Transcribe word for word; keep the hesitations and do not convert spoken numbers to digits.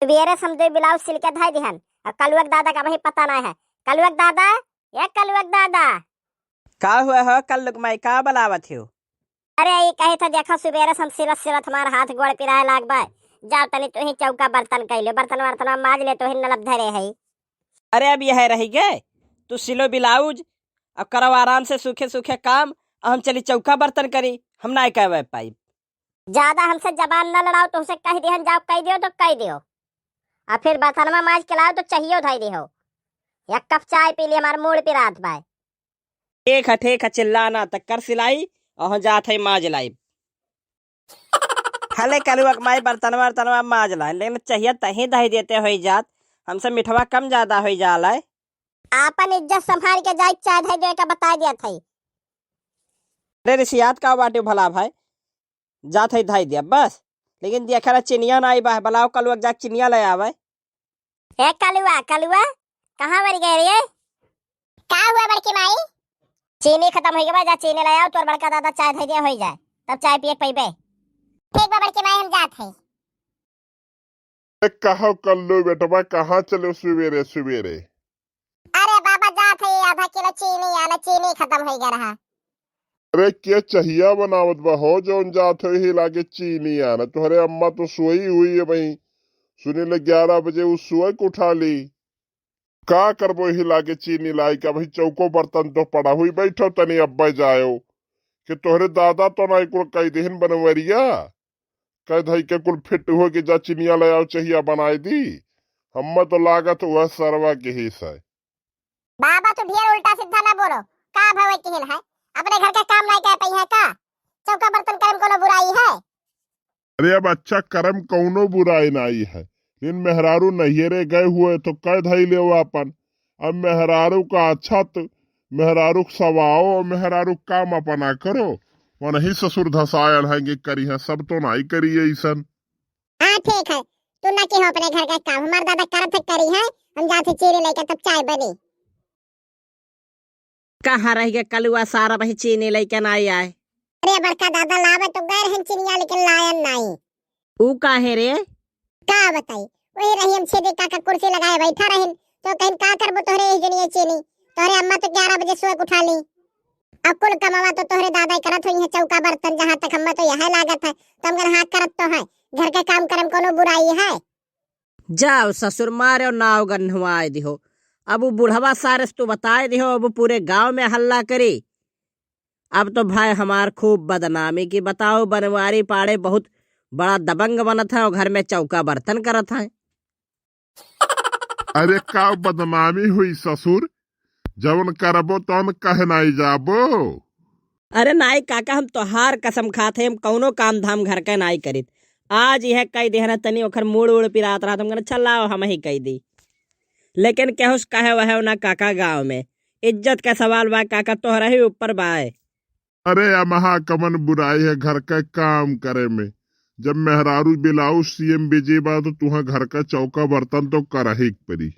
सुबेरे से हम दो ब्लाउज सिल के धइ दिहन, अउर कलुआ के दादा का अबहीं पता नाहीं है। कलुआ के दादा, ए कलुआ के दादा। का हुआ हो कलुआ के माई, का बलावत हो? अरे, ई कहे था, देखा, सुबेरे से हम सिलत सिलत हमार हाथ गोड़ पिराए लाग बा। जाओ तनी तुहीं चौका बर्तन कइ लेव, बर्तन वर्तन माज लेव, तुहीं नलब धरे है। अरे, अब यह रहि गए, तू सिलो ब्लाउज, अब करव आराम से सूखे सूखे काम, अब हम चली चौका बर्तन करी, हम नाहीं कहवे पाइब। ज्यादा हमसे जबान न लड़ाओ, तुहसे कहि दिहन जाओ कइ देव तो कइ देव, अउर फिर बर्तनवा माज के लाओ तो चाहियो धइ देहो, एक कप चाय पी ली, हमार मूड़ पिरात बाय। ठीक है, ठीक है, चिल्लाना तक कर सिलाई, अउर हम जात है माज लाइब। हले कलुआ के माई बर्तनवा वर्तनवा माज लाए, लेकिन चाहिया तहीं धइ देते होई जात, हमसे मिठवा कम ज्यादा होई जाला है। आपन इज्जत संभाल के जाए, चाय धइ दे का बताइ दिया था। अरे रिसियात का बाटे भला भाई, जात है धइ दिया बस, लेकिन देखा ना चिनिया नाहीं बा, बलाओ कलुआ के जा चिनिया ले आवे। ए कलुआ, कलुआ, कहाँ मरि गए रे? का हुआ बड़की माई? चीनी खतम होइ गवा, जा चीनी ले आओ, तोर बड़का दादा चाय धइ दिया होइ जाए, तब चाय पिए के पइबे। ठीक बा बड़की माई, हम जात है। ए, कहो कल्लू बेटवा, कहाँ चलो सुबेरे सुबेरे? अरे बाबा, जात है, आधा किलो चीनी आना, चीनी खतम होइ गवा रहा। अरे, के चाहिया बनावत बा हो, जौन जात हो यही लागे चीनी आना? तोहरे अम्मा तो सोई हुई है भाई, सुनी ले ग्यारह बजे उ सोए के उठा ली। का करबो यही लागे चीनी लाई के? अबहीं चौको बर्तन तो पड़ा हुई, बैठो तनी अब्बे जायो। कि तोहरे दादा तो नाहीं कुल कइ दिहिन बनवरिया, कह धइ के कुल फिट हो के जा चिनिया ले आओ, चाहिया बनाइ दी। हम्मे तो लागत हुआ सरवा के ही से। बाबा, तू ढेर उल्टा सीधा ना बोलो। का भवे किहिन है? अपने घर के काम नाहीं कइ पइहे का? चौका बर्तन करे में कोनो बुराई है? अरे, अब अच्छा करम कौनो बुराई नाहीं है, लेकिन मेहरारू नैहरे गए हुए तो कह धई लेव आपन। अब मेहरारू का अच्छा तो मेहरारू के सवाओ, मेहरारू के काम अपना करो, वनही ससुर धसायल है कि करिहे, सब तो नाहीं करिहे अइसन। हाँ, ठीक है, तू ना किहो अपने घर का काम, हमार दादा करत है करिहे, हम जात है चीनी लइके तब चाय बनी। कहाँ रहि गए कलुआ, सारा वही चीनी लइके नाहीं आए। अरे बड़का दादा, लावे तो गए रहन चिनिया, लेकिन लायन नाहीं। ऊ काहे रे? का बताई, वही रही हम छेदी काका कुर्सी लगाए बैठा रहन, तो कहिन का करबो तोहरे यही जनिए चीनी, तोहरे अम्मा तो ग्यारह बजे सोए के उठा ली। अब कुल कमावा तो तोहरे दादा ही करत होइहे, चौका बर्तन, जहाँ तक हम्मे तो यह लागत है, तो हम कहिन हाँ करत तो है, घर के काम करे में कोनो बुराई है? जाओ ससुर, मारो नाव गन्हवाए दिहो। अब उ बुढ़वा सारे से तू बताए दिहो, अब पूरे गांव में हल्ला करी। अब तो भाई हमार खूब बदनामी की बताओ, बनवारी पाड़े बहुत बड़ा दबंग बनत है और घर में चौका बर्तन करत है। अरे का बदनामी हुई ससुर, जवन करबो तवन कहे नाई जाबो। अरे नाई काका, हम तोहार कसम खात है, हम कौनो काम धाम घर के नाई करित। आज यह कह देहन तनी ओखर मूड़ उड़ पिरात रहा, हम कहना चलाओ हम ही कह दी। लेकिन केहू से कहे वहे ना काका गाँव में। इज्जत का सवाल बा काका, तोहरा ही ऊपर बाय। अरे अमहा कमन बुराई है घर का काम करे में, जब मेहरारू ब्लाउज सियम बिजी बा तो तुहा घर का चौका बर्तन तो करही के परी।